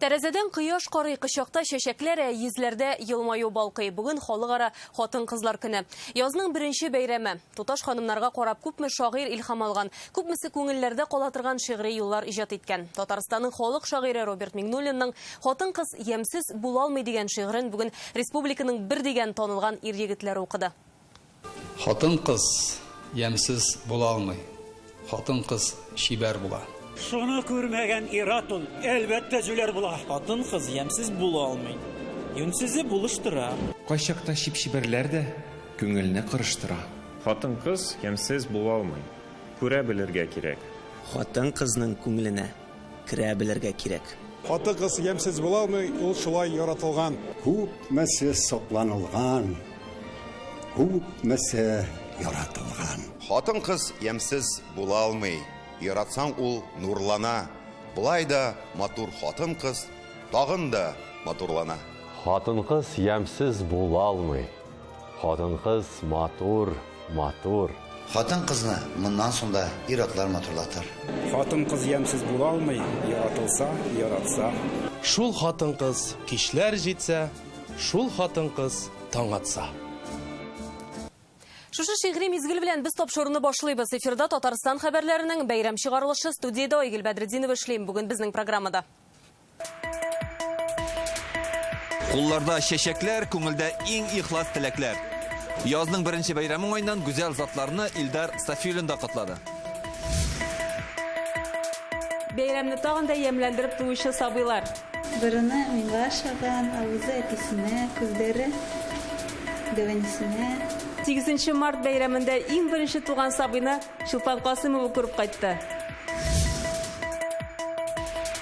Тәрәзәдән кояш карый, кочакта чәчәкләр, ә йөзләрдә елмаю балкый. Бүген халыкара хатын-кызлар көне. Язның беренче бәйрәме. Туташ ханымнарга карап күпме шагыйрь илһам алган, күпмесе күңелләрдә кала торган шигъри юллар иҗат иткән. Татарстанның халык шагыйре Роберт Миңнуллинның Хатын-кыз ямьсез булалмый дигән шигырен бүген республиканың бер дигән танылган ир-егетләре укыды. Хатын-кыз ямьсез була алмый. Хатын-кыз чибәр була. Шуны күрмәгән ир-ат ул, әлбәттә, җүләр була. Хатын-кыз ямьсез була алмый. Юньсезе булыштыра. Кайчакта чип-чибәрләр дә күңелне корыштыра. Хатын-кыз ямьсез була алмый. Күрә белергә кирәк. Хатын-кызның күңеленә керә белергә кирәк. Хатын-кыз ямьсез була алмый, ул шулай яратылган. Күпмесе сокланылган, күпмесе яратылган. Хатын-кыз ямьсез була алмый, яратсаң ул нурлана. Болай да матур хатын-кыз тагын да матурлана. Хатын-кыз ямьсез була алмый. Хатын-кыз матур, матур. Хатын-кызны моннан соң да ир-атлар матурлатыр. Хатын-кыз ямьсез була алмый, яратылса, яратса. Шул хатын-кыз кичләр җитсә, шул хатын-кыз таң атса. Шушы шигъри мизгел белән без тапшыруны башлыйбыз. Эфирда Татарстан хәбәрләренең бәйрәм чыгарылышы студиядә Айгөл Бәдретдинова эшлим. Бүген безнең программада. Кулларда чәчәкләр, күңелдә иң ихлас теләкләр. Язның беренче бәйрәме уңаеннан гүзәл затларны Илдар Сафиуллин да котлады. Бәйрәмне тагын да ямьләндереп туучы сабыйлар. Борыны миңа ошаган, авызы әтисенә, күзләре дәү әнисенә. Сигезенче март бәйрәмендә иң беренче туган сабыйны Чулпан Касыймова күреп кайтты.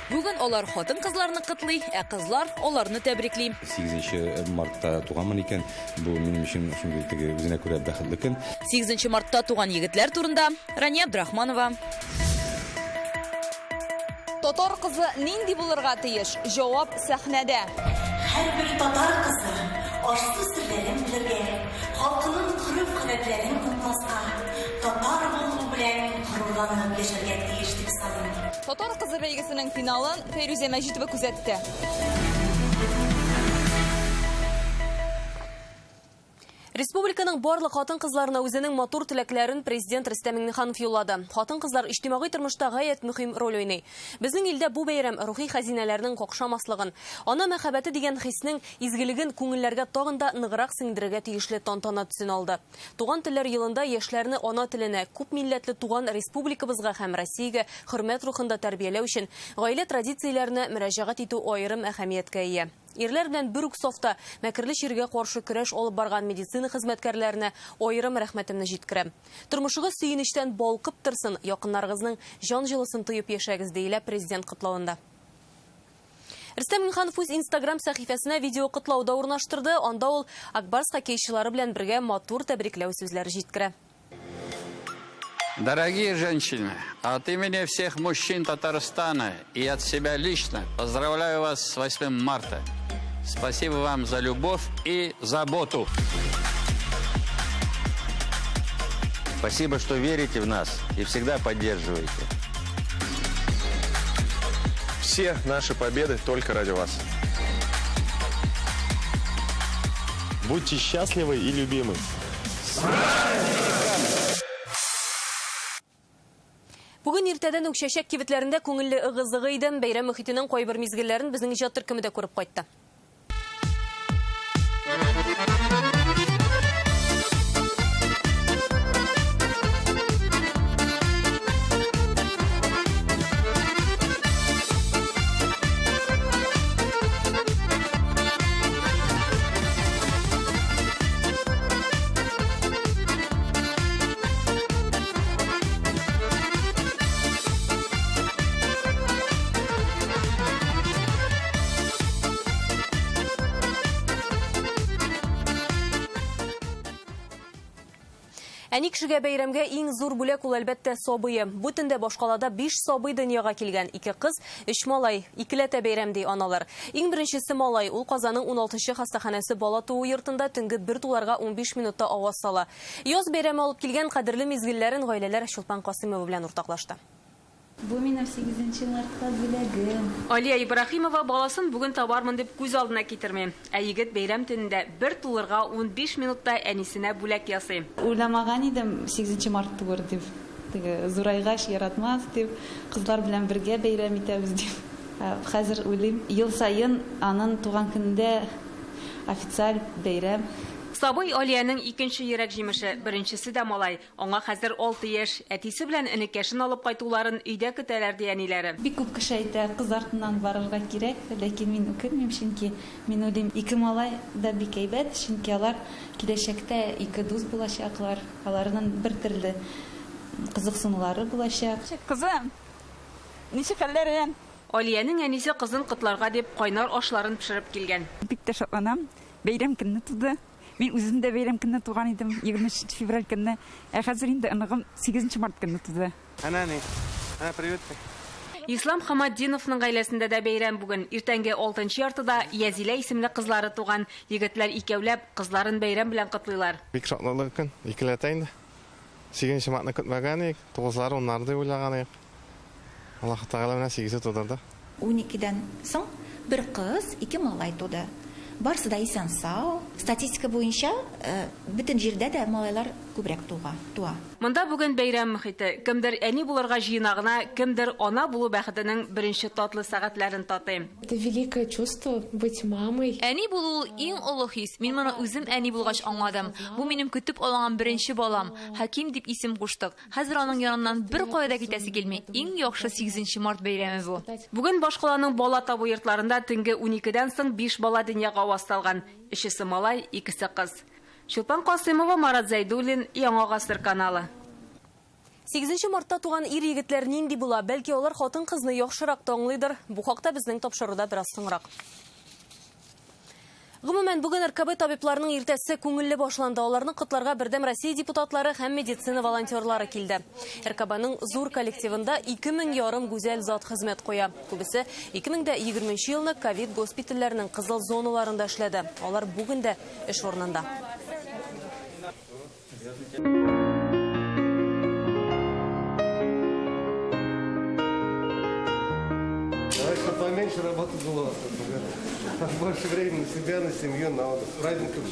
Бүген алар хатын-кызларны котлый, ә кызлар аларны тәбрикли. Сигезенче мартта туганмын икән, бу минем өчен шундый теге үзенә күрә бәхетле көн. Сигезенче мартта туган егетләр турында Рания Абдрахманова. Татар кызы нинди булырга тиеш? Җавап сәхнәдә. Һәрбер татар кызы аш-су серләрен белергә, халкының гореф-гадәтләрен онытмаска, татар булуы белән горурланып яшәргә тиеш дип саныйм. Татар кызы бәйгесенең финалын Фәйрүзә Мәҗитова күзәтте. Республиканың барлык хатын-кызларына үзенең матур теләкләрен Президент Рөстәм Миңнеханов юллады. Хатын-кызлар иҗтимагый тормышта гаять мөһим роль уйный. Безнең илдә бу бәйрәм рухи хәзинәләрнең какшамаслыгын, ана мәхәббәте дигән хиснең изгелеген күңелләргә тагын да ныграк сеңдерергә тиешле тантана төсен алды. Туган телләр елында яшьләрне ана теленә, күпмилләтле туган республикабызга һәм Россиягә хөрмәт рухында тәрбияләү өчен гаилә традицияләренә мөрәҗәгать итү аерым әһәмияткә ия. Ирләр белән бер үк сафта мәкерле чиргә каршы көрәш алып барган медицина хезмәткәрләренә аерым рәхмәтемне җиткерәм. Тормышыгыз сөенечтән балкып торсын, якыннарыгызның җан җылысын тоеп яшәгез, диелә Президент котлавында. Рөстәм Миңнеханов үз Инстаграм сәхифәсенә видеокотлау да урнаштырды. Анда ул Ак Барс хоккейчылары белән бергә матур тәбрикләү сүзләре җиткерә. Дорогие женщины, от имени всех мужчин Татарстана и от себя лично поздравляю вас с 8 марта. Спасибо вам за любовь и заботу. Спасибо, что верите в нас и всегда поддерживаете. Все наши победы только ради вас. Будьте счастливы и любимы. Бүген иртәдән үк чәчәк кибетләрендә күңелле ыгы-зыгы иде. Бәйрәм мөхитенең кайбер мизгелләрен безнең иҗат төркеме дә күреп кайтты. Әни кешегә бәйрәмгә иң зур бүләк ул, әлбәттә, сабые. Бу төндә башкалада 5 сабый дөньяга килгән. Ике кыз, өч малай. Икеләтә бәйрәм, ди аналар. Иң беренчесе малай. Ул Казанның уналтынчы хастаханәсе бала туу йортында төнге бер туларга 15 минутта аваз сала. Яз бәйрәме алып килгән кадерле мизгелләрен гаиләләр Чулпан Касыймова белән уртаклашты. Бу минем 8 мартка бүләгем. Алия Ибраһимова баласын бүген табармын дип күз алдына китерми. Ә егет бәйрәм төнендә бер тулырга 15 минутта әнисенә бүләк ясый. Уйламаган идем 8 март туыр дип. Теге зурайгач яратмас дип, кызлар белән бергә бәйрәм итәбез дип. Хәзер уйлыйм, ел саен аның туган көнендә официаль бәйрәм. Сабый Алиянең икенче йөрәк җимеше, беренчесе дә малай. Аңа хәзер 6 яшь. Әтисе белән энекәшен алып кайтуларын өйдә көтәләр, ди әниләре. Бик күп кеше әйтә, кыз артыннан барырга кирәк, ләкин мин үкенмим, чөнки мин уйлыйм, ике малай да бик әйбәт, чөнки алар киләчәктә ике дус булачаклар, аларның бер төрле кызыксынулары булачак. Кызым, ничек хәлләрең? Алиянең әнисе кызын котларга дип кайнар ашларын пешереп килгән. Бик тә шатланам. Бәйрәм көнне туды. Мин үзем дә бәйрәм көнне туган идем, 23 февраль көнне. Ә хәзер инде оныгым 8 март көнне туды. Әнә ни? Әнә привет. Ислам Хаматдиновның гаиләсендә дә бәйрәм бүген. Иртәнге 6:30-да Язилә исемле кызлары туган. Егетләр икәүләп кызларын бәйрәм белән котлыйлар. Бик шатлыклы көн, икеләтә инде. 8 мартны көтмәгән идек, 9-лар, 10-лар дип уйлаган идек. Аллаһ Тәгалә менә 8-е тудырды. 12-дән соң бер кыз, ике малай туды. Барысы да исән сау. Статистика буенча бөтен җирдә дә малайлар күбрәк туа. Монда бүген бәйрәм мөхите. Кемдер әни булырга җыена гына, кемдер ана булу бәхетенең беренче татлы сәгатьләрен татый. Это великое чувство быть мамой. Әни булу ул иң олы хис. Мин моны үзем әни булгач аңладым. Бу минем көтеп алган беренче балам. Хаким дип исем куштык. Хәзер аның яныннан бер кая да китәсе килми. Иң яхшы 8 март бәйрәме бу. Бүген башкаланың бала табу йортларында төнге 12-дән соң 5 бала дөньяга аваз салган. Өчесе малай, икесе кыз. Чулпан Касымова, Марат Зәйдуллин, Яңа Гасыр каналы. 8 мартта туган ир егетләр нинди була? Бәлки алар хатын-кызны яхшырак таңлыйдыр. Бу хакта безнең тапшыруда бераз соңрак. Гомумән, бүген РКБ табибларының иртәсе күңелле башланды. Аларны котларга Бердәм Россия депутатлары һәм медицина волонтерлары килде. РКБның зур коллективында 2500 гүзәл зат хезмәт куя. Күбесе 2020 елны ковид госпитальләренең кызыл зоналарында эшләде. Алар бүген дә эш урынында. Давай, чтобы поменьше работы было. Больше времени на себя, на семью, на отдых. С праздником.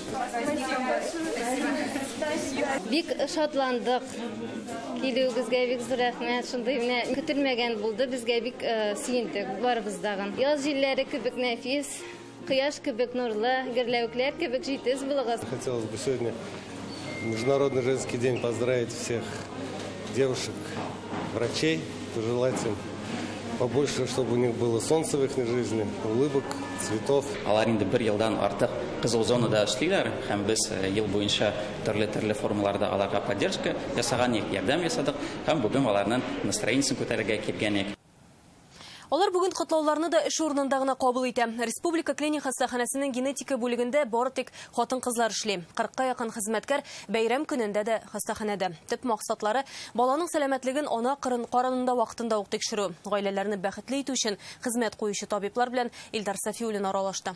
Бик шатландык. Килүегезгә бик зур рәхмәт. Шундый менә көтелмәгән булды. Безгә бик сөендек барыбыз дагын. Яз җилләре кебек нәфис, кояш кебек нурлы, гөрләвекләр кебек җитез булыгыз. Хотелось бы сегодня Международный женский день поздравить всех девушек, врачей, пожелать им побольше, чтобы у них было солнце в их жизни, улыбок, цветов. Алар инде бер елдан артык кызыл зонада эшлиләр, һәм без ел буенча төрле-төрле формаларда аларга поддержка ясаган идек, ярдәм ясадык, һәм бүген аларның настроениесен күтәрергә килгән идек. Алар бүген котлауларны да эш урынында гына кабул итә. Республика клиник хастаханәсенең генетика бүлегендә бары тик хатын-кызлар эшли. 40-ка якын хезмәткәр бәйрәм көнендә дә хастаханәдә. Төп максатлары баланың сәламәтлеген ана карынында вакытында ук тикшерү. Гаиләләрне бәхетле итү өчен хезмәт куючы табиблар белән Илдар Сафиуллин аралашты.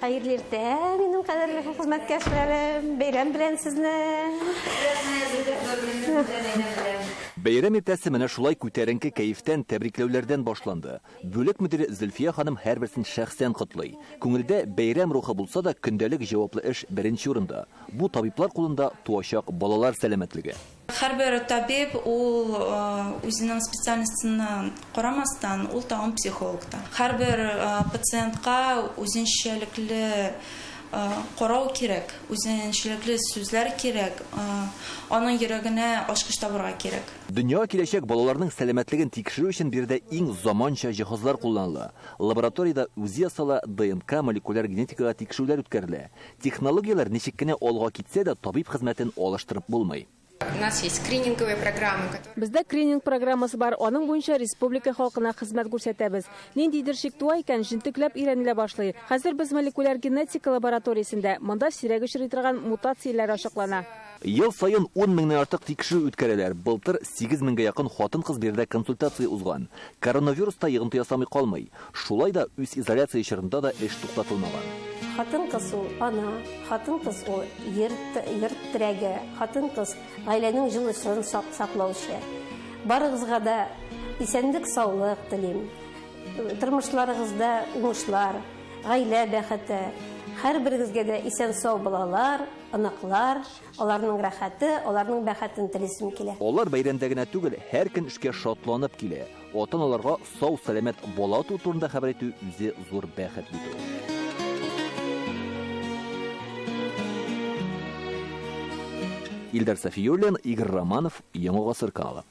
Хәерле иртә, минем кадерле хезмәткәшләрем, бәйрәм белән сезне. Бәйрәм иртәсе менә шулай күтәренке кәефтән, тәбрикләүләрдән башланды. Бүлек мөдире Зөлфия ханым һәрберсен шәхсән котлый. Күңелдә бәйрәм рухы булса да, көндәлек җаваплы эш беренче урында. Бу табиблар кулында туачак балалар сәламәтлеге. Һәрбер табиб ул үзенең специальностена карамастан, ул тагын психолог та. Һәрбер пациентка үзенчәлекле карау кирәк, үзенчәлекле сүзләр кирәк, аның йөрәгенә ачкыч табырга кирәк. Дөньяга киләчәк балаларның сәламәтлеген тикшерү өчен биредә иң заманча җиһазлар кулланыла. Лабораториядә үзе ясала ДНК молекуляр генетикага тикшерүләр үткәрелә. Технологияләр ничек кенә алга китсә дә, табиб хезмәтен алыштырып булмый. У нас есть скрининговые программы, которые Бездә скрининг программасы бар, аның буенча республика халкына хезмәт күрсәтәбез. Ниндидер шик туа икән, җентекләп өйрәнелә башлый. Хәзер без молекуляр генетика лабораториясендә, монда сирәк очрый торган мутацияләр ачыклана. Ел саен 10 меңнән артык тикшерү үткәрәләр. Былтыр 8 меңгә якын хатын-кыз биредә консультация узган. Коронавирус та йогынты ясамый калмый. Шулай да үз изоляция чорында да эш туктатылмаган. Хатын-кыз ул ана, хатын-кыз ул йорт, йорт терәге, хатын-кыз гаиләнең җылысын саклаучы. Барыгызга да исәнлек, саулык телим. Тормышларыгызда уңышлар, гаилә бәхете, һәрберегезгә дә исән-сау балалар, оныклар, аларның рәхәте, аларның бәхетен телисем килә. Алар бәйрәмдә генә түгел, һәр көн эшкә шатланып килә. Ата-аналарга сау-сәламәт бала туу турында хәбәр итү үзе зур бәхет бит ул. Илдар Сафиуллин, Игорь Романов, Яңа Гасыр каналы.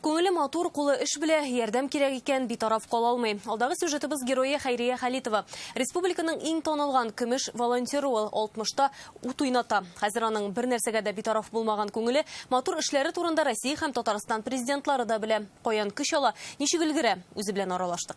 Күңеле матур, кулы эш белә, ярдәм кирәк икән, битараф кала алмый. Алдагы сюжетыбыз герое Хәйрия Халитова. Республиканың иң танылган көмеш волонтеры ул, 60-та ут уйната. Хәзер аның бер нәрсәгә дә битараф булмаган күңеле, матур эшләре турында Россия һәм Татарстан президентлары да белә. Каян көч ала, ничек өлгерә, үзе белән аралаштык.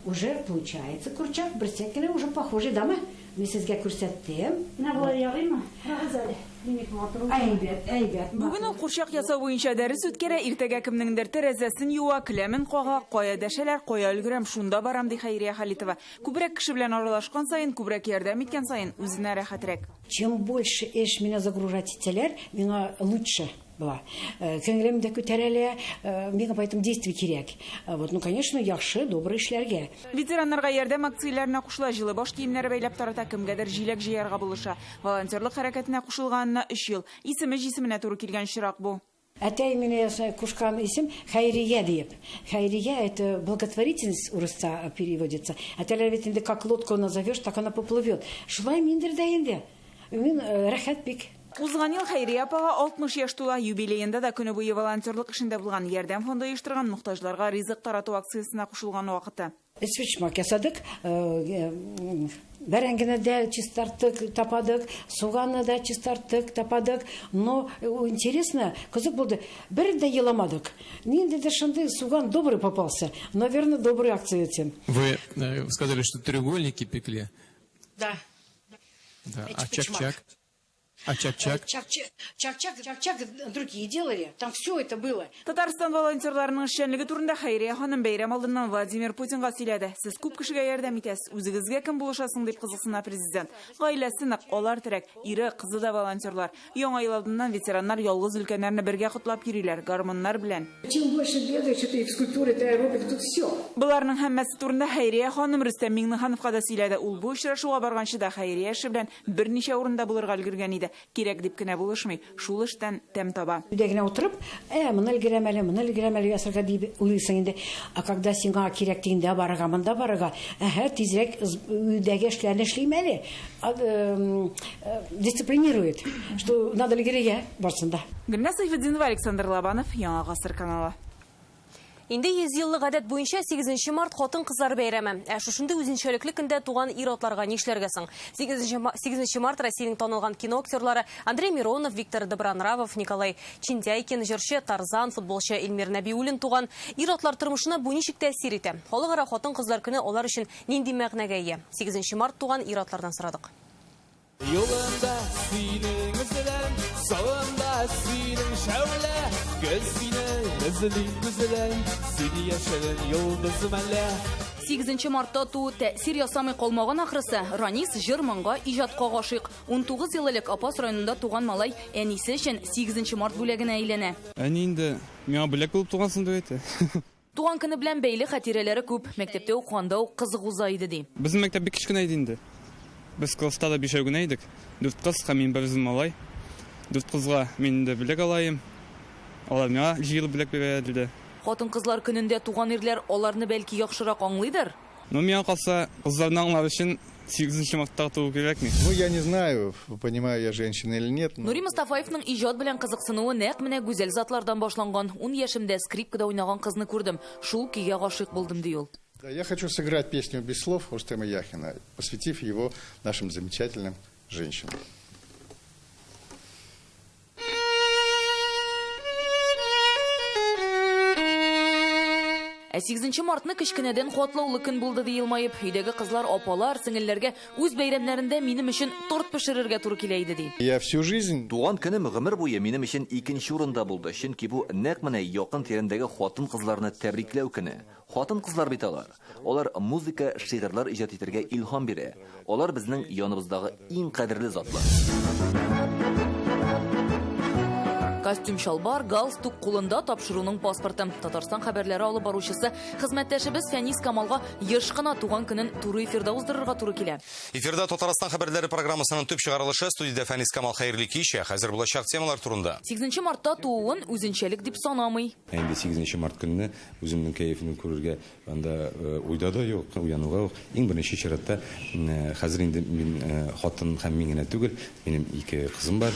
Уже получается курчак, берсекенә уже похожий, дамы? Мин сезгә күрсәттем. Менә болай ярыймы? Карагыз әле. Бик матур. Әйбәт, әйбәт. Бүген ул курчак ясау буенча дәрес үткәрә, иртәгә кемнеңдер тәрәзәсен юа, келәмен кага, кая дәшәләр, кая өлгерәм, шунда барам, ди Хәйрия Халитова. Күбрәк кеше белән аралашкан саен, күбрәк ярдәм иткән саен, үзенә рәхәтрәк. Чем больше эш мине загружать итсәләр, миңа лучше була. Күңелем дә күтәрелә, миңа поэтому действие кирәк. Вот, ну, конечно, яхшы, добрый эшләргә. Ветераннарга ярдәм акцияләренә кушыла, җылы баш киемнәре бәйләп тарата, кемгәдер җиләк җыярга булыша. Волонтерлык хәрәкәтенә кушылганына 3 ел. Исеме җисеменә туры килгән чирак бу. Әтәй мине кушкан исем Хәйрия диеп. Хәйрия это благотворительность урысча переводится. Әтәләр бит инде как лодку назовешь, так она поплывет. Шулай миндер дә инде. Мин рәхәт бик. Узган ел Хәйрия апага 60 яшь тула, юбилеенда да көне буе волонтерлык эшендә булган, ярдәм фонды оештырган, мохтаҗларга ризык тарату акциясенә кушылган вакыты. Өчпочмак ясадык, бәрәңгене дә чистарттык, тападык, суганны да чистарттык, тападык. Но интересно, кызык булды, бер дә еламадык. Ниндидер шундый суган добрый попался. Наверное, добрые акции эти. Вы сказали, что треугольники пекли. Да. Да. А Эчпочмак. чак-чак? А чак-чак? Чак-чак, чак-чак другие делали. Там все это было. Татарстан волонтерларының эшчәнлеге турында Хәйрия ханым бәйрәм алдыннан Владимир Путинга сөйләде. Сез күп кешегә ярдәм итәсез, үзегезгә кем булышасың дип кызыксына президент. Гаиләсе нык, алар терәк, ире, кызы да волонтерлар. Яңа ел алдыннан ветераннар ялгыз өлкәннәрне бергә котлап йөриләр, гармуннар белән. Чем больше бегаешь, это и физкультура, это аэробика, тут все. Боларның һәммәсе турында Хәйрия ханым Рөстәм Миңнехановка да сөйләде. Ул бу очрашуга барганчы да Хәйрия эше белән берничә урында булырга өлгергән иде. Кирәк дип кенә булышмый, шул эштән тәм таба. Өйдә генә утырып, моны өлгерәм әле, моны өлгерәм әле ясарга дип уйлыйсың инде. А когда сиңа кирәк дигәндә барырга, монда барырга, әһә, тизрәк өйдәге эшләрне эшлим әле. Дисциплинирует, что надо өлгерергә барсын да. Гөлназ Сайфетдинова, Александр Лобанов, Яңа Гасыр каналы. Инде 100 еллык гадәт буенча 8 март хатын-кызлар бәйрәме. Ә шушындый үзенчәлекле көндә туган ир-атларга нишләргә соң? 8 март Россиянең танылган кино актерлары Андрей Миронов, Виктор Добронравов, Николай Чиндяйкин, җырчы Тарзан, футболчы Эльмир Нәбиуллин туган ир-атлар тормышына бу ничек тәэсир итә? Халыкара хатын-кызлар көне алар өчен нинди мәгънәгә ия? 8 март туган ир-атлардан сорадык. Юлында синең үзеләм, савында синең шәүлә, көз сине эзли күзеләм, сине яшерен йолдызым әллә. 8 мартта туу тәэсир ясамый калмаган ахрысы. Ранис җыр моңга, иҗатка гашыйк. 19 ел элек Апас районында туган малай әнисе өчен 8 март бүләгенә әйләнә. Әни инде миңа бүләк булып тугансың дип әйтә. Туган көне белән бәйле хатирәләре күп. Мәктәптә укыганда ук кызык уза иде ди. Безнең мәктәп бик кечкенә иде инде. Без класста да бишәү генә идек. 4 кыз һәм мин бер үзем малай. 4 кызга мин инде бүләк алайым. Алар миңа җыелып бүләк бирә диде. Хатын-кызлар көнендә туган ирләр аларны бәлки яхшырак аңлыйдыр? Ну, миңа калса, кызларны аңлар өчен 8 мартта туу кирәкми. Ну, я не знаю, понимаю я женщина или нет. Но... Нури Мустафаевның иҗат белән кызыксынуы нәкъ менә гүзәл затлардан башланган. 10 яшемдә скрипкада уйнаган кызны күрдем. Шул көйгә гашыйк булдым, ди ул. Да, я хочу сыграть песню без слов Рустема Яхина, посвятив его нашим замечательным женщинам. Ә 8 мартны кечкенәдән катлаулы көн булды ди елмаеп. Өйдәге кызлар, апалар, сеңелләргә үз бәйрәмнәрендә минем өчен торт пешерергә туры килә иде ди. Я всю жизнь. Туган көнем гомер буе минем өчен икенче урында булды, чөнки бу нәкъ менә якын тирәмдәге хатын-кызларны тәбрикләү көне. Хатын-кызлар бит алар. Алар музыка, шигырьләр иҗат итәргә илһам бирә. Алар безнең яныбыздагы иң кадерле затлар. Костюм чалбар, галстук кулында тапшыруның паспорты. Татарстан хәбәрләре алып баручысы хезмәттәшебез Фәнис Камалга еш кына туган көнен туры эфирда уздырырга туры килә. Эфирда Татарстан хәбәрләре программасының төп чыгарылышы студиядә Фәнис Камал хәерле кич. Хәзер булачак темалар турында. 8 мартта тууын үзенчәлек дип санамый. Инде 8 март көнне үземнең кәефен күрергә анда уйда да юк, уянуга ук. Иң беренче чиратта хәзер инде мин хатын һәм мин генә түгел, минем ике кызым бар,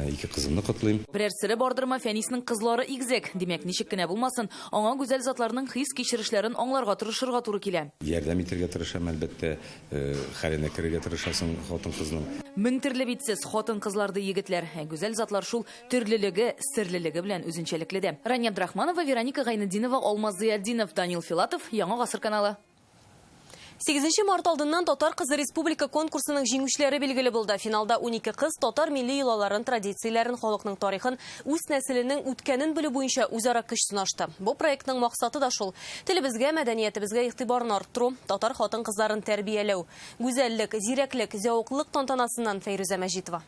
ике кызымны котлыйм. Берәр сере бардырмы, Фәниснең кызлары игезәк. Димәк, ничек кенә булмасын, аңа гүзәл затларның хис-кичерешләрен аңларга тырышырга туры килә. Ярдәм итәргә тырышам, әлбәттә, хәленә керергә тырышасың хатын-кызның. Мең төрле бит сез, хатын-кызлар ди егетләр. Гүзәл затлар шул төрлелеге, серлелеге белән үзенчәлекле дә. Рания Абдрахманова, Вероника Гайнетдинова, Алмаз Зыятдинов, Данил Филатов, Яңа Гасыр каналы. 8 март алдыннан Татар кызы республика конкурсының җиңүчеләре билгеле булды. Финалда 12 кыз татар милли йолаларын, традицияләрен, халыкның тарихын, үз нәселенең үткәнен белү буенча үзара көч сынашты. Бу проектның максаты да шул: телебезгә, мәдәниятебезгә игътибарны арттыру, татар хатын-кызларын тәрбияләү. Гүзәллек, зирәклек, зәвыклык тантанасыннан Фәйрүзә Мәҗитова.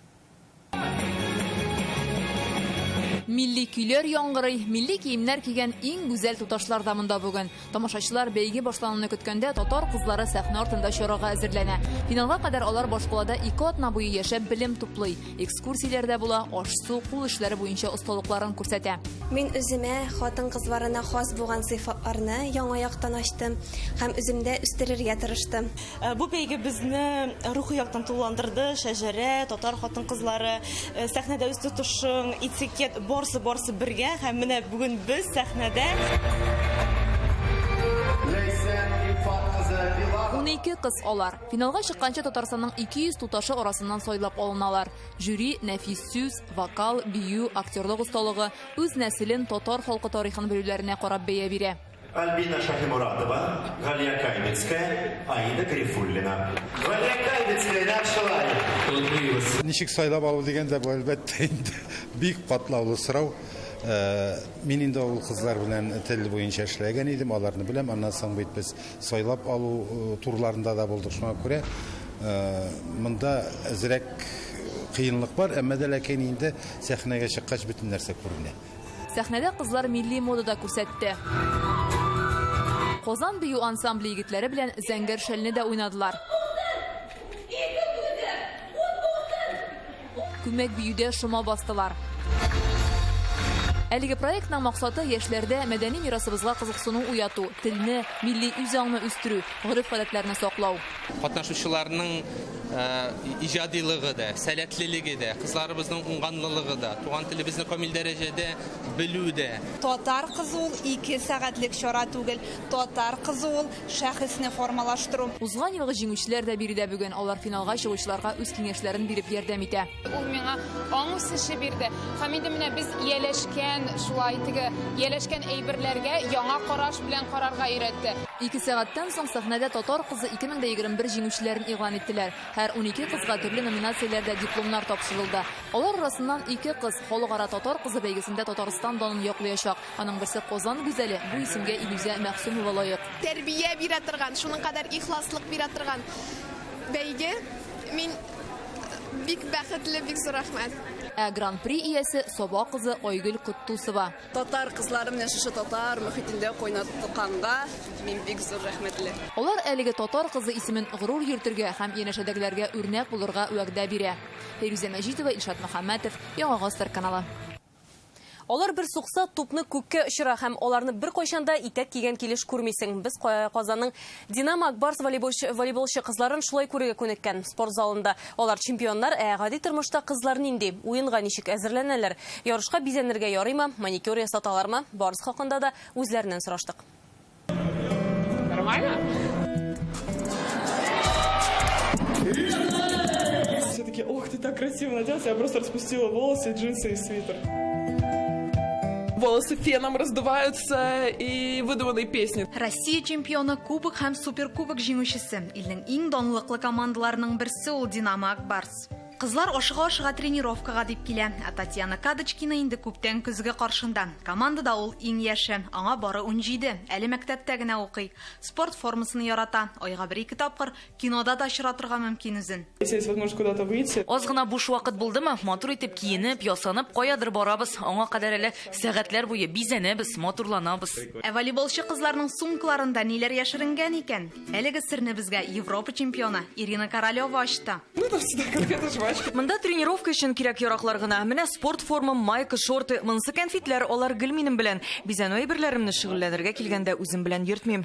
Милли көйләр яңгырый, милли киемнәр кигән иң гүзәл туташлар да монда бүген. Тамашачылар бәйге башлануны көткәндә татар кызлары сәхнә артында чарага әзерләнә. Финалга кадәр алар башкалада 2 атна буе яшәп белем туплый. Экскурсияләрдә була, аш-су, кул эшләре буенча осталыкларын күрсәтә. Мин үземә хатын-кызларына хас булган сыйфатларны яңа яктан ачтым һәм үземдә үстерергә тырыштым. Бу бәйге безне рухи яктан тулыландырды. Шәҗәрә, татар хатын-кызлары, сәхнәдә үз тотышың, этикет, барсы бергә һәм менә бүген без сәхнәдә. 12 кыз алар. Финалга чыкканчы Татарстанның 200 туташы арасыннан сайлап алыналар. Жюри нәфис сүз, вокал, бию, актерлык осталыгы, үз нәселен, татар халкы тарихын белүләренә карап бәя бирә. Альбина Шахимуратова, Галия Кайбицкая, Аида Гарифуллина. Галия Кайбицкая начала. Ничек сайлап алу дигәндә, бу әлбәттә инде бик катлаулы сорау. Мин инде ул кызлар белән тел буенча эшләгән идем, аларны беләм. Аннан соң бит без сайлап алу турларында да булдык. Шуңа күрә монда әзрәк кыенлык бар, әмма дә ләкин инде сәхнәгә чыккач бөтен нәрсә күренә. Сәхнәдә кызлар милли модада күрсәтте. Казан бию ансамбле егетләре белән зәңгәр шәлне дә уйнадылар. Күмәк биюдә шома бастылар. Әлеге проектның максаты яшьләрдә мәдәни мирасыбызга кызыксыну уяту, телне, милли үзаңны үстерү, гореф-гадәтләрне саклау. Катнашучыларның иҗадилыгы да, сәләтлелеге дә, кызларыбызның уңганлылыгы да, туган телебезне камил дәрәҗәдә белү дә. Татар кызы ул 2 сәгатьлек чара түгел, татар кызы ул шәхесне формалаштыру. Узган елгы җиңүчеләр дә биредә бүген. Алар финалга чыгучыларга үз киңәшләрен биреп ярдәм итә. Ул миңа аң үсеше бирде. Һәм инде менә без ияләшкән, шулай теге ияләшкән әйберләргә яңа караш белән карарга өйрәтте. 2 сәгатьтән соң сәхнәдә Татар кызы 2021 җиңүчеләрен игълан иттеләр. Һәр 12 кызга төрле номинацияләрдә дипломнар тапшырылды. Алар арасыннан 2 кыз халыкара Татар кызы бәйгесендә Татарстан данын яклаячак. Аның берсе Казан гүзәле, бу исемгә Илүзә Мәхсүмова лаек. Тәрбия бирә торган, шуның кадәр ихласлык бирә торган бәйге. Мин бик бәхетле, бик зур рәхмәт. Ә гран-при иясе Саба кызы Айгөл Котдусова. Татар кызлары менә шушы татар мөхитендә кайнатканга мин бик зур рәхмәтле. Алар әлеге татар кызы исемен горур йөртергә һәм янәшәдәгеләргә үрнәк булырга вәгъдә бирә. Фәйрүзә Мәҗитова, Илшат Мөхәммәтов, Яңа Гасыр каналы. Алар бер сукса тупны күккә очыра һәм аларны бер кайчан да итәк кигән килеш күрмисең. Без Казанның Динамо Акбарс волейболчы кызларын шулай күрергә күнеккән. Спорт залында алар чемпионнар, ә гади тормышта кызлар нинди? Уенга ничек әзерләнәләр? Ярышка бизәнергә ярыймы? Маникюр ясаталармы? Барысы хакында да үзләреннән сораштык. Нормально? Все такие: ох, ты так красиво наделся, я просто распустила волосы, джинсы и свитер. волосы феном раздуваются и выдуманные песни. Россия чемпионы, кубок һәм суперкубок җиңүчесе. Илнең иң данлыклы командаларының берсе ул Динамо Ак Барс. Кызлар ашыга-ашыга тренировкага дип килә. Ә Татьяна Кадочкина инде күптән көзге каршында. Командада ул иң яше, аңа бары 17, әле мәктәптә генә укый. Спорт формасын ярата. Айга бер-ике тапкыр кинода да очратырга мөмкин үзен. Если есть возможность куда-то выйти. Аз гына буш вакыт булдымы, матур итеп киенеп, ясанып, каядыр барабыз. Аңа кадәр әле сәгатьләр буе бизәнәбез, матурланабыз. Ә волейболчы кызларның сумкаларында ниләр яшеренгән икән? Әлеге серне безгә Европа чемпионы Ирина Королева ачты. Ну, там всегда конфеты, жвачка. Монда тренировка өчен кирәк яраклар гына. Менә спорт формам, майка, шорты, монысы конфетлар, алар гел минем белән. Бизәнү әйберләремне шөгыльләнергә килгәндә үзем белән йөртмим.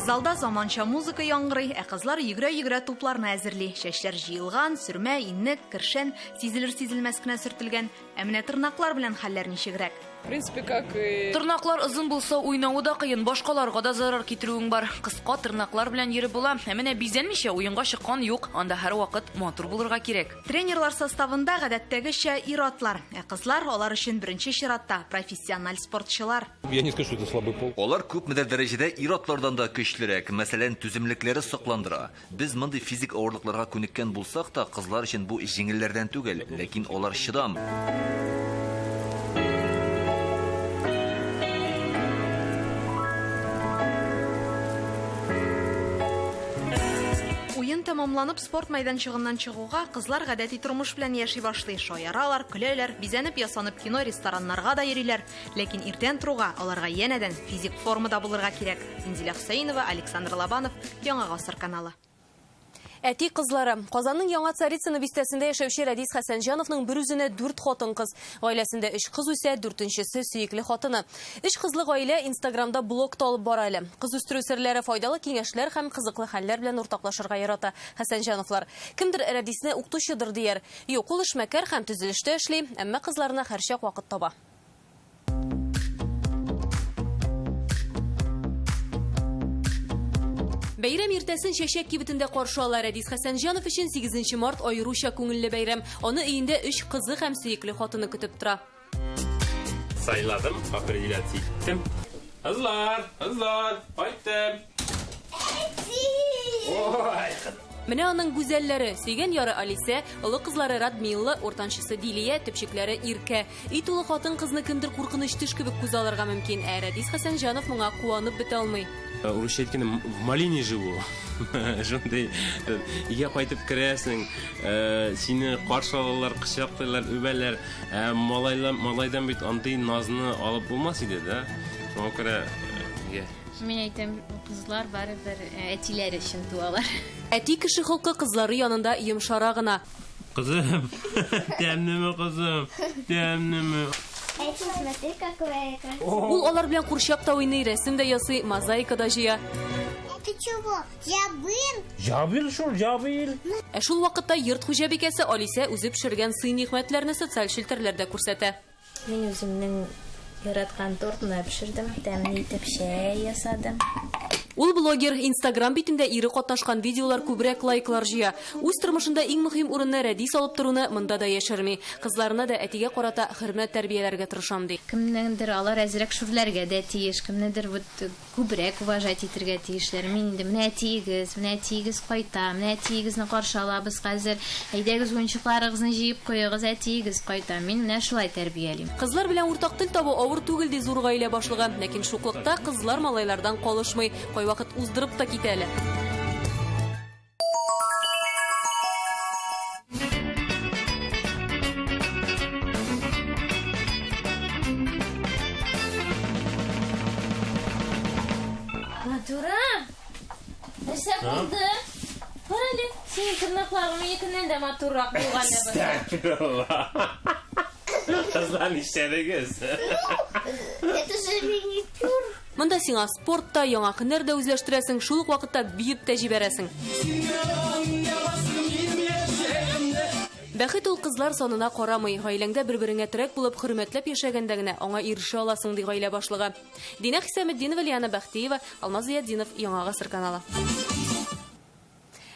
Залда заманча музыка яңгырый, ә кызлар йөгерә-йөгерә тупларны әзерли. Чәчләр җыелган, сөрмә, иннек, кершән сизелер-сизелмәс кенә сөртелгән. Ә менә тырнаклар белән хәлләр ничегрәк? В принципе, как и... Тырнаклар озын булса, уйнавы да кыен, башкаларга да зарар китерүең бар. Кыска тырнаклар белән йөреп була. Ә менә бизәнмичә уенга чыккан юк. Анда һәрвакыт матур булырга кирәк. Тренерлар составында гадәттәгечә ир-атлар. Ә кызлар алар өчен беренче чиратта профессиональ спортчылар. Я не скажу, что это слабый пол. Алар күпмедер дәрәҗәдә ир-атлардан да көчлерәк. Мәсәлән, түземлекләре сокландыра. Без мондый физик авырлыкларга күнеккән булсак та, кызлар өчен бу җиңелләрдән түгел, ләкин алар чыдам. Уен тәмамланып спорт мәйданчыгыннан чыгуга кызлар гадәти тормыш белән яши башлый. Шаяралар, көләләр, бизәнеп ясанып кино, рестораннарга да йөриләр. Ләкин иртән торуга аларга янәдән физик формада булырга кирәк. Инзилә Хөсәенова, Александр Лобанов, Яңа Гасыр каналы. Әти кызлары. Казанның Яңа Царицыно бистәсендә яшәүче Рәдис Хәсәнҗановның бер үзенә 4 хатын-кыз. Гаиләсендә 3 кыз үсә, дүртенчесе сөекле хатыны. 3 кызлы гаилә Инстаграмда блог та алып бара әле. Кыз үстерү серләре, файдалы киңәшләр һәм кызыклы хәлләр белән уртаклашырга ярата Хәсәнҗановлар. Кемдер Рәдисне укытучыдыр дияр. Юк, ул эшмәкәр һәм төзелештә эшли, әмма кызларына һәрчак вакыт таба. Бәйрәм иртәсен чәчәк кибетендә каршы ала Рәдис Хәсәнҗанов өчен 8 март аеруча күңелле бәйрәм. Аны өендә 3 кызы һәм сөекле хатыны көтеп тора. Сайладым, определять иттем. Кызлар, кызлар, кайттым. Ой. Менә аның гүзәлләре, сөйгән яры Алисә, олы кызлары Радмилла, уртанчысы Дилия, төпчекләре Иркә. Өй тулы хатын кызны кемдер куркыныч төш кебек күз алырга мөмкин. Ә Рәдис Хәсәнҗанов моңа куанып бетә алмый. Урысча әйткәндә, в малине живу. Шундый, өйгә кайтып керәсең, сине каршы алалар, кочаклыйлар, үбәләр. Ә малайдан бит андый назны алып булмас иде, да? Шуңа күрә, нигә? Мин әйтәм, кызлар барыбер әтиләр өчен туалар. Әти кеше холкы кызлары янында йомшара гына. Кызым, тәмлеме, кызым, тәмлеме? Әти, смотри, какая красивая. Ул алар белән курчак та уйный, рәсем дә ясый, мозаика да җыя. Ты чего? Ябыл? Ябыл шул, ябыл. Ә шул вакытта йорт хуҗабикәсе Алисә үзе пешергән сый-нигъмәтләрне социаль челтәрләрдә күрсәтә. Мин үземнең яраткан тортны пешердем, тәмле итеп чәй ясадым. Ул блогер, Инстаграм битендә ире катнашкан видеолар күбрәк лайклар җыя. Үз тормышында иң мөһим урынны Рәдис алып торуны монда да яшерми. Кызларына да әтигә карата хөрмәт тәрбияләргә тырышам ди. Кемнеңдер алар әзрәк шүрләргә дә тиеш, кемнедер вот күбрәк уважать итергә тиешләр. Мин инде менә әтиегез, менә әтиегез кайта, менә әтиегезне каршы алабыз хәзер. Әйдәгез уенчыкларыгызны җыеп куегыз, әтиегез кайта. Мин менә шулай тәрбиялим. Кызлар белән уртак тел табу авыр түгел ди зур гаилә башлыгы. Ләкин шуклыкта кызлар малайлардан калышмый. Кайвакыт уздырып та китә әле. Матурым! Нәрсә булды? Кара әле, синең тырнакларың минекеннән дә матуррак булган да бар. Әстәгъфирулла. Кызлар, нишләдегез? Это же маникюр. Монда сиңа спорт та, яңа һөнәр дә үзләштерәсең, шул ук вакытта биеп тә җибәрәсең. Бәхет ул кызлар санына карамый. Гаиләңдә бер-береңә терәк булып, хөрмәтләп яшәгәндә генә аңа ирешә аласың, ди гаилә башлыгы. Динә Хисаметдинова, Лиана Бәхтиева, Алмаз Зиятдинов, Яңа Гасыр каналы.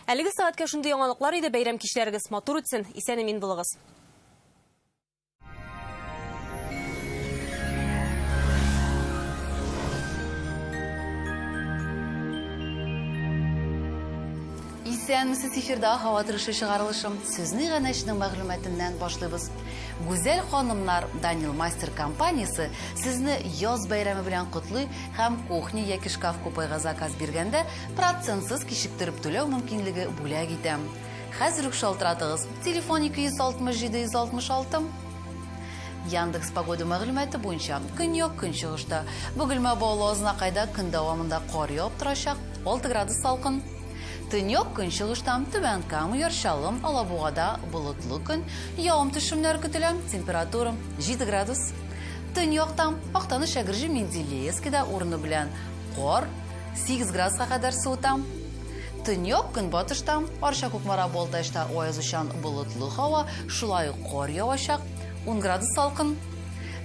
Әлеге сәгатькә шундый яңалыклар иде. Бәйрәм кичләрегез матур үтсен. Исән-имин булыгыз. Исәнмесез, эфирда һава торышы чыгарылышы. Сүзне иганәченең мәгълүматыннан башлыйбыз. Гүзәл ханымнар Данил Мастер компаниясе сезне яз бәйрәме белән котлый һәм кухня яки шкаф-купега заказ биргәндә процентсыз кичектереп түләү мөмкинлеге бүләк итә. Хәзер үк шалтыратыгыз. Телефон 267 166. Яндекс Погода мәгълүматы буенча, көньяк-көнчыгышта, Бөгелмә, Баулы, Азнакайда көн дәвамында кар явып торачак, 6 градус салкын. Төньяк-көнчыгышта, Түбән Кама, Яр Чаллы, Алабугада болытлы көн, явым-төшемнәр көтелә, температура 7 градус. Төньякта, Актаныш, Әгерҗе, Менделеевскида урыны белән кар, 8 градуска кадәр суыта. Төньяк-көнбатышта, Арча, Кукмара, Балтачта аязучан болытлы һава, шулай ук кар явачак, 10 градус салкын.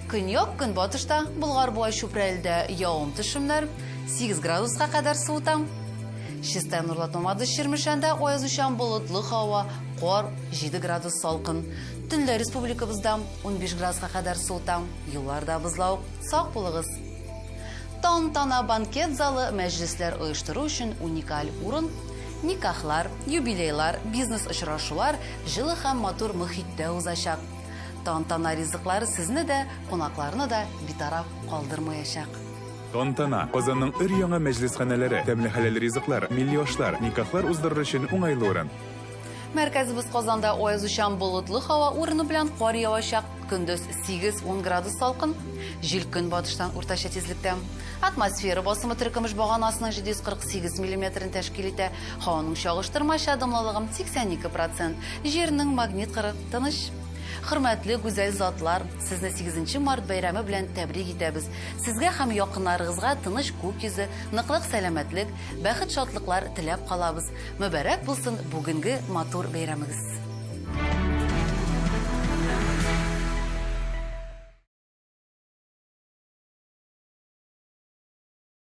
Көньяк-көнбатышта, Болгар, Буа, Чүпрәледә явым-төшемнәр, 8 градуска кадәр суыта. Чистай, Нурлат, Мамадыш, Чирмешәндә аязучан болытлы һава, кар, 7 градус салкын. Төнлә республикабызда 15 градуска кадәр суыта, юлларда бозлавык. Сак булыгыз! Тантана банкет залы мәҗлесләр оештыру өчен уникаль урын. Никахлар, юбилейлар, бизнес-очрашулар җылы һәм матур мохиттә узачак. Тантана ризыклары сезне дә, кунакларны да битараф калдырмаячак. Тантана, Казанның өр-яңа мәҗлесханәләре, тәмле хәләл ризыклар, милли ашлар, никахлар уздырыр өчен уңайлы урын. Мәркәзебез Казанда аязучан болытлы һава, урыны белән кар явачак. Көндез 8-10 градус салкын. Җил көнбатыштан уртача тизлектә. Атмосфера басымы теркөмеш баганасының 748 миллиметрын тәшкил итә. Һаваның чагыштырмача дымлылыгы 82 процент. Җирнең магнит кыры тыныч. Хөрмәтле гүзәл затлар, сезне 8 март бәйрәме белән тәбрик итәбез. Сезгә һәм якыннарыгызга тыныч күк йөзе, ныклык сәламәтлек, бәхет-шатлыклар теләп калабыз. Мөбарәк булсын бүгенге матур бәйрәмегез!